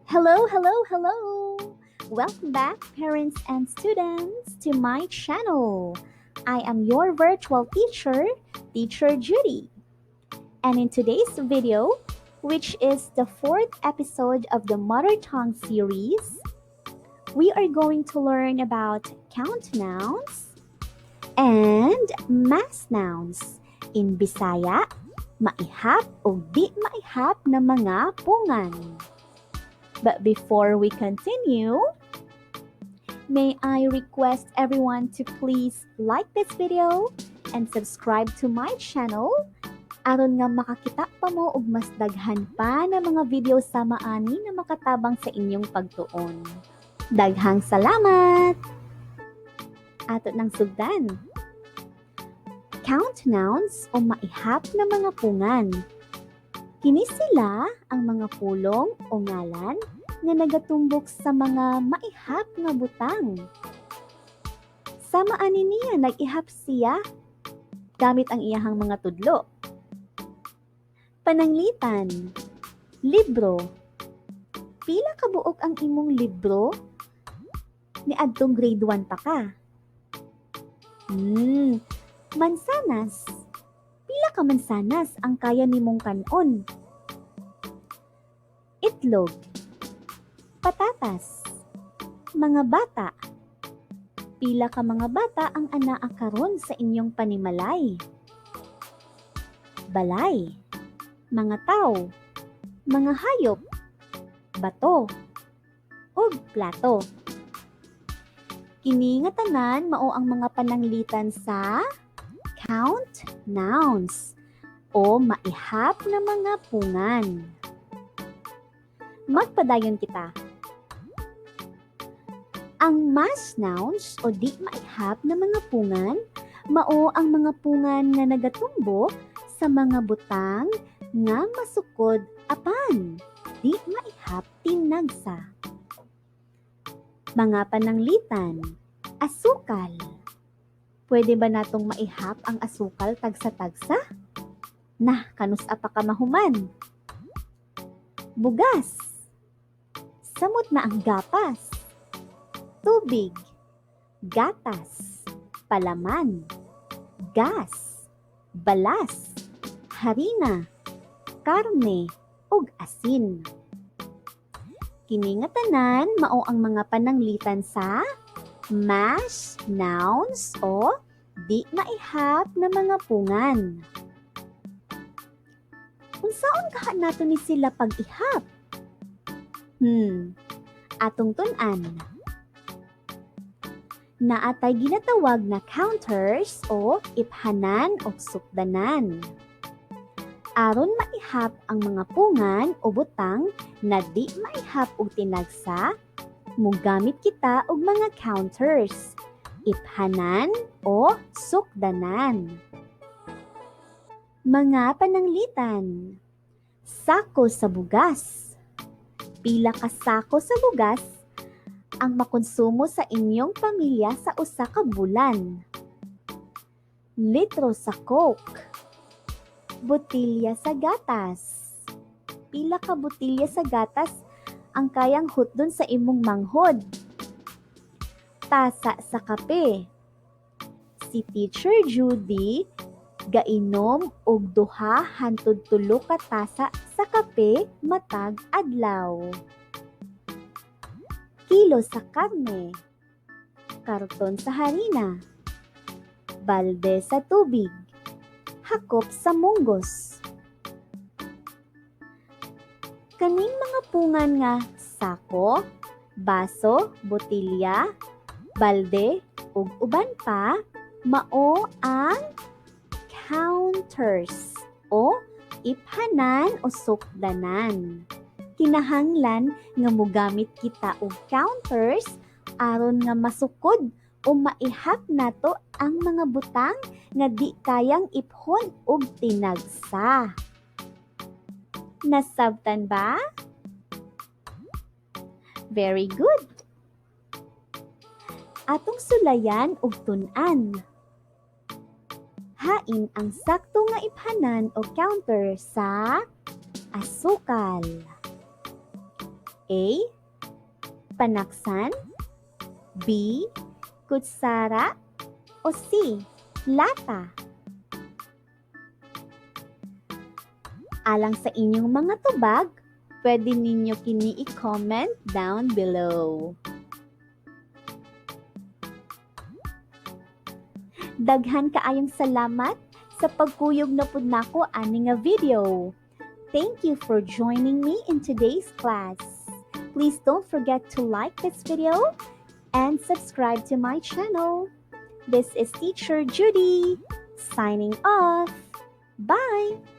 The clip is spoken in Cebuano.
Hello, hello, hello! Welcome back, parents and students, to my channel. I am your virtual teacher, Teacher Judy. And in today's video, which is the fourth episode of the Mother Tongue series, we are going to learn about count nouns and mass nouns in Bisaya, maihap o di maihap na mga pungan. But before we continue, may I request everyone to please like this video and subscribe to my channel aron nga makakita pa mo og mas daghan pa na mga video sama ani na makatabang sa inyong pagtuon. Daghang salamat! Ato nang sugdan. Count nouns o maihap na mga pungan. Kini sila ang mga pulong o ngalan nga nagatumbok sa mga maihap nga butang. Sama ani niya, nag-ihap siya gamit ang iyahang mga tudlo. Pananglitan, libro. Pila ka buok ang imong libro niadtong grade 1 pa ka? Mansanas. Pila ka mansanas ang kaya nimong kan-on? Itlog. Patatas. Mga bata. Pila ka mga bata ang anaa karon sa inyong panimalay? Balay. Mga tao. Mga hayop. Bato. Ug plato. Kini nga tanan mao ang mga pananglitan sa count nouns o maihap na mga pungan. Magpadayon kita. Ang mass nouns o di maihap na mga pungan mao ang mga pungan nga nagatumbok sa mga butang nga masukod apan di maihap tinagsa. Mga pananglitan, asukal. Pwede ba natong maihap ang asukal tagsa-tagsa? Nah, kanus-a pa ka mahuman? Bugas. Samot na ang gapas. Tubig. Gatas. Palaman. Gas. Balas. Harina. Karne. Ug asin. Kini nga tanan mao ang mga pananglitan sa mass nouns o di maihap na mga pungan. Unsaon kaha nato ni sila pag-ihap? Atong tun-an. Naa tay ginatawag na counters o iphanan o sukdanan. Aron maihap ang mga pungan o butang na di maihap og tinagsa, mogamit kita og mga counters, iphanan o sukdanan. Mga pananglitan. Sako sa bugas. Pila ka sako sa bugas ang makonsumo sa inyong pamilya sa usa ka bulan? Litro sa Coke. Botilya sa gatas. Pila ka botilya sa gatas ang kayang hutdon sa imong manghod? Tasa sa kape. Si Teacher Judy gainom og 2 hantod 3 ka tasa sa kape matag adlaw. Kilo sa karne. Karton sa harina. Balde sa tubig. Hakop sa munggos. Kaning mga pungan nga sako, baso, botilya, balde, ug uban pa, mao ang counters o iphanan o sukdanan. Kinahanglan nga mogamit kita og counters aron nga masukod o maihap nato ang mga butang nga di kayang iphon og tinagsa. Nasabtan ba? Very good! Atong sulayan og tun-an. Hain ang sakto nga iphanan o counter sa asukal? A. Panaksan, B. Kutsara, o C. Lata? Alang sa inyong mga tubag, pwede ninyo kini i-comment down below. Daghan kaayong salamat sa pagkuyog na pud nako ani nga video. Thank you for joining me in today's class. Please don't forget to like this video and subscribe to my channel. This is Teacher Judy signing off. Bye!